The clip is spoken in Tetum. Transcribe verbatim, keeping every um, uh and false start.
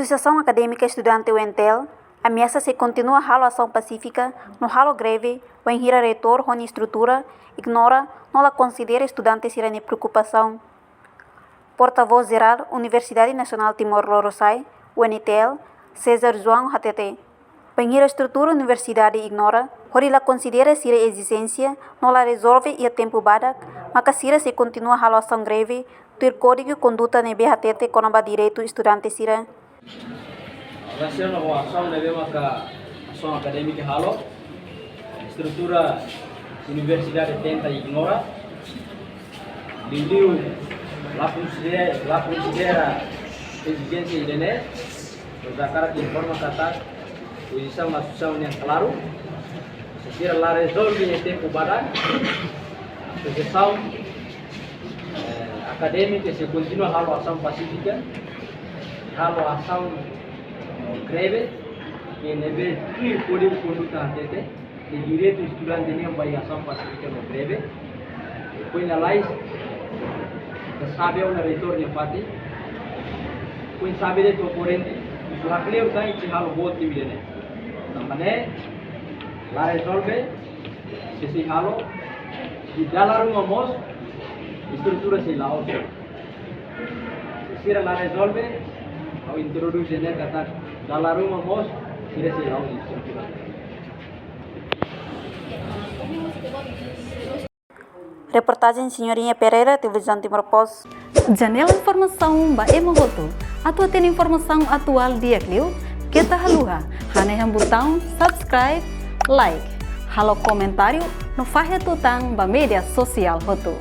Asosiasaun Akadémika Estudante U N T L ameasa sei kontinua halo asaun pasífika no halo greve, wainhira reitór ho nia estrutura ignora no la konsidera estudante sira-nia preokupasaun. Portavós Jerál Universidade Nasionál Timor Lorosa'e, U N T L, César João hateten, bainhira estrutura universidade ignora hodi la konsidera sira ezijénsia no la rezolve iha tempu badak, maka sira sei kontinua halo asaun greve, tuir kódigu konduta ne'ebé hatete kona-ba direitu estudante sira. Relasiona ho asaun ne'ebé maka asaun akadémika halo, estrutura universidade tenta ignora, liuliu la konsidera, la konsidera ezijénsia ida-ne'e, no hakarak informa katak pozisaun asosiasaun nian klaru, se sira la rezolve iha tempu badak, asosiasaun, eh, akadémika sei kontinua halo asaun pasífika, halo asaun greve, ke ne'ebé tuir kódigu konduta hatete, ke direitu estudante nian ba iha asaun pasífika no greve. Foin lalais, ita xave ona reitór nia fatin. Foin xave de'it ba korrente, sira kleur tan ita sei halo boot liu ida-ne'e. Tanba ne'e, la rezolve, ita sei halo, i dala ruma mós, estrutura sei la'o. Se sira la rezolve, ha'u introdús ida-ne'e katak dala ruma mós, sira sei la'o estrutura. Reportajen Senhorinha Pereira, Televizaun Timor Post. Janela informasaun ba ema hotu. Atu hatene informasaun atuál di'ak liu, keta haluha hanehan butaun subscribe, like, halo komentáriu no fahe tutan ba média sosiál hotu.